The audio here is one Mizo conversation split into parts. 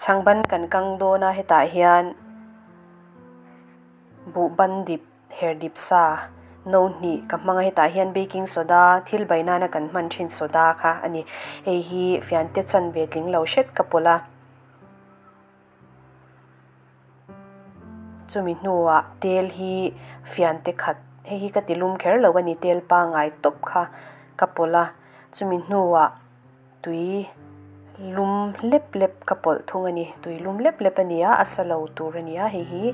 Chhangban kan kang dawn a hetah hian buhban dip her dip sa no hnih ka hmang a hetah hian baking soda thil bai nana kan hman thin soda kha a ni hei hi fiante chanve tling lo hret ka pawlh a. Chumi hnuah tel hi fiante khat hei hi ka ti lum kher lo a ni tel pangai tawp kha ka pawlh a chumi hnuah tui lum lep lep ka pawlh thung a ni tui lum lep lep a ni a a sa lo tur a ni a hei hi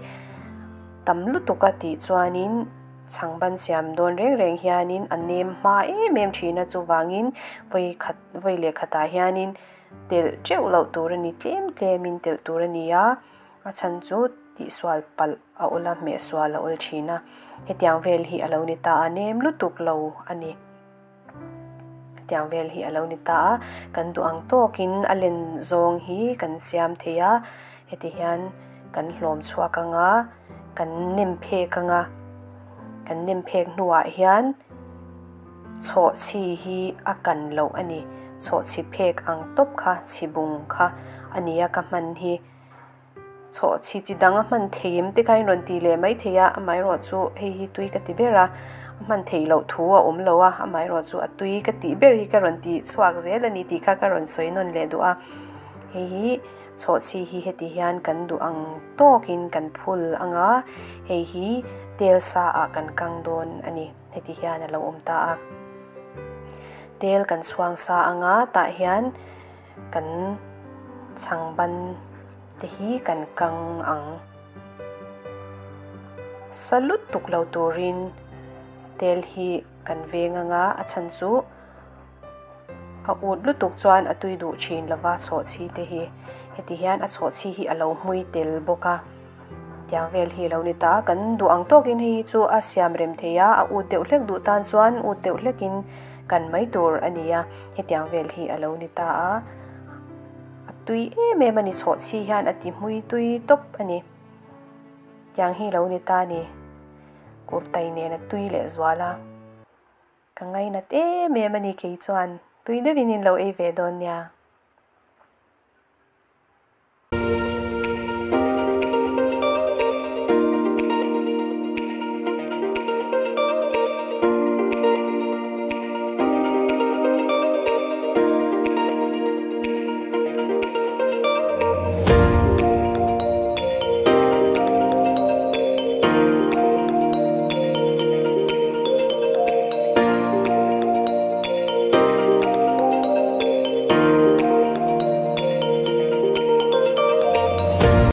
tam lutuk a tih chuanin chhang ban siam dawn reng reng hianin a nem hma em em thin a chuvangin vawi khat vawi leh khatah hianin. Telh teuh loh tur a ni tlem tlemin telh tur a ni a, a chhan chu tihsual palh a awl a, hmehsual a awl thin a, hetiang vel hi a lo ni ta a, nem lutuk lo a ni. Hetiang vel hi a lo ni ta a, kan duh ang tawkin a len zawng hi kan siam thei a, heti hian kan hlawm chhuak ang a, kan nem phek ang a, kan nem phek hnuah hian. Chhawhchhi hi a kan loh a ni. Chhawhchhi phek ang tawp kha chhibung kha a nia ka hman hi. Chhawhchhi chi dang a hman thei em te kha in rawn ti leh mai thei a, amaherawhchu hei hi tui ka ti ber a, a hman theih loh thu a awm lo a, amaherawhchu a tui ka tih ber hi ka rawn ti chhuak zel a ni tih kha ka rawn sawi nawn leh duh a. Hei hi chhawhchhi hi heti hian kan duh ang tawkin kan phul ang a, hei hi tel sa ah kan kang dawn a ni. Heti hian a lo awm ta a. Tel kan chhuang sa anga tah hian kan chhangban te hi kan kang ang. Sa lutuk lo turin tel hi kan veng anga a chhan chu a ut lutuk chuan a tui duh thin lova chhawhchhi te hi. Heti hian a chhawhchhi hi a lo hmui tel bawk a. Tiang vel hi a lo ni ta a, kan duh ang tawkin hei hi chu a siam rem thei a, a ut deuh hlek duh tan chuan ut deuh hlekin kan mai tur a ni a, hetiang vel hi a lo ni ta a, a tui em em a ni chhawhchhi hian a ti hmui tui tawp a ni, tiang hi a lo ni ta a ni, kurtai nen a tui leh zual a, ka ngainat em em a ni kei chuan tui deuhin in lo ei ve dawn nia.